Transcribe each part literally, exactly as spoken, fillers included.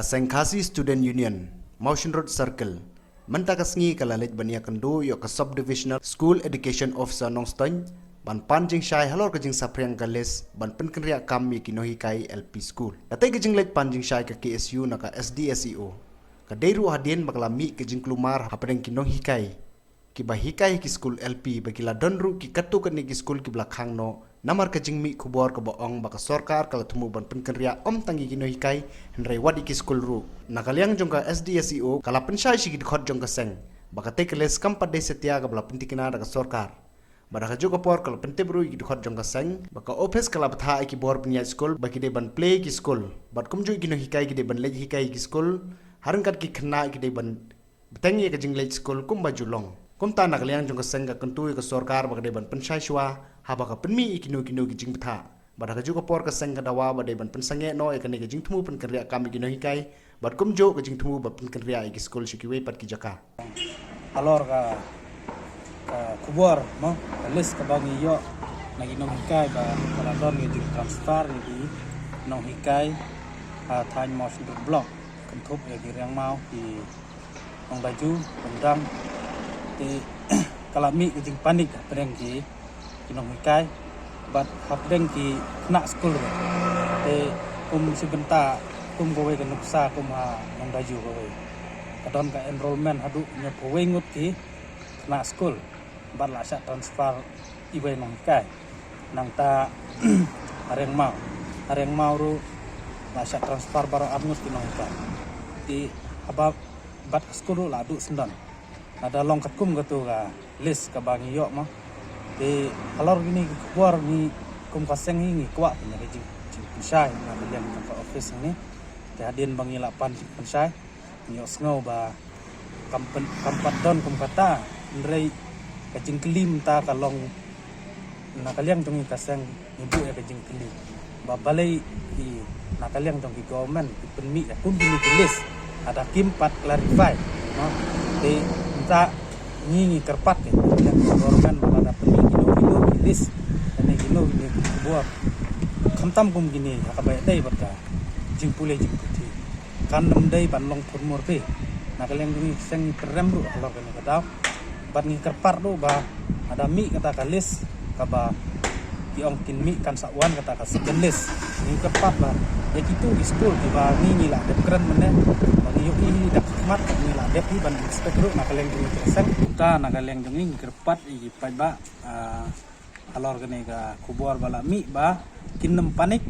Seng Khasi Student Union, Mawshynrut Circle, mynta ka sngi ka la leit ban ïakynduh ïa ka Sub Divisional School Education Officer Nongstoiñ ban pan jingshai halor ka jingsaphriang ka list ban pynkynriah kam ïa ki nonghikai L P school. Katei ka jingleit pan jingshai ka K S U na ka S D S E O ka dei ruh hadien ba ka la mih ka jingkulmar hapdeng ki nonghikai kiba hikai ha ki skul L P ba ki la don ruh ki katto katne ki skul kiba la khang noh, namar ka jingmih khubor kaba ong ba ka sorkar ka la thmu ban pynkynriah ym tang ïa ki nonghikai hynrei wat ïa ki skul ruh. Na ka liang jong ka S D S E O ka la pynshai sha ki dkhot jong ka seng ba katei ka list kam pat dei satia kaba la pynthikna da ka sorkar. Bad ha kajuh ka por ka la pyntip ruh ïa ki dkhot jong ka seng ba ka ophis ka la bthah ïa ki bor pynïaid skul ba ki dei ban plie ïa ki skul bad kumjuh ki nonghikai ki dei ban leit hikai ïa ki skul, ha ryngkat ki khynnah ki dei ban bteng ïa ka jingleit skul kumba ju long. Kumta na ka liang jong ka seng ka kyntu ïa ka sorkar ba ka dei ban pynshai shuwa haba ka pynmih ïa kino kino ki jingbthah. Bad ha kajuh ka por ka seng ka dawa ba dei ban pynsangeh noh ïa kane ka jingthmu pynkynriah kam ïa ki nonghikai bad kumjuh ka jingthmu ba pynkynriah ïa ki skul sha kiwei pat ki jaka. Halor ka, ka khubor mo, ka list kaba ngi ïoh na ki nonghikai ba ka la don ka jingtransfer ïa ki nonghikai ha thaiñ Mawshynrut Block, kynthup ïa ki Riangmaw, ki Nongdaju, Umdang. Te ka la mih ka jingpanik hapdeng ki, ki nonghikai bad hapdeng ki khynnah skul ruh. Te kum shi bynta, kum kawei ka nuksa kum ha Nongdaju kawei, ka don ka enrollment haduh hynñiewphew wei ngut ki khynnah skul bad la shah transfer iwei nonghikai. Nangta ha Riangmaw, ha Riangmaw ruh la shah transfer baroh ar ngut ki nonghikai. Te haba bad ka skul ruh la duh syndon. Lada long katkum katu ka list kaba ngi ïoh mo. Te halor kine ki khubor ngi kum ka seng hi ngi kwah pynïa ka jing, jingpynshai na ka liang jong ka office hangne. Te hadien ba ngi la pan jingpynshai, ngi ïohsngew ba kam pyn, kam pat don kum kata, hynrei ka jingkylli mynta ka long na ka liang jong ngi ka seng ngi buh ïa ka jingkylli ba balei ki na ka liang jong ki government ki pynmih ïa kum kine ki list lada kim pat clarify, no? Te mynta ngi ngi kyrpad ïa ka liang jong government ba lada pynmih kino kino ki list lane kino kino ki khubor khamtam kum kine ha kaba ïadei bad ka jingpule jingputhi, kan ym dei ban long thurmur phi. Na ka liang jong ngi ki seng ngi pynrem ruh halor kane ka daw. Bad ngi kyrpad ruh ba lada mih kata ka list kaba ki ong kin mih kan sa wan kata ka second list. Ngi kyrpad ba ïa kitu ki skul kiba ngi ngi la dep kren mynne ba ngi ïohi da ka khmat, ngi la dep hi ban inspect ruh na ka liang jong ngi ki seng. Kumta na ka liang jong ngi ngi kyrpad ïa ki paidbah, ah, halor kane ka khubor ba la mih ba kin ym panik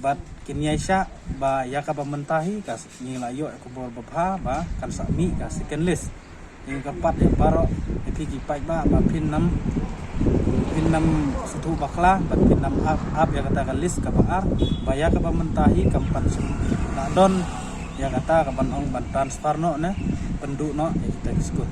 bad kin ïaishah ba ïa kaba mynta hi ka ngi la ïoh ïa khubor ba bha ba kan sa mih ka second list. Ngi kyrpad ïa baroh ïa phi ki paidbah ba phin ym, phin ym sngewthuh bakla bad phin ym ap, ap ïa kata ka list kaba ar ba ïa kaba mynta hi kam pat shu la don ïa kata kaban ong ban transfer noh ne pynduh noh ïa kita ki skul.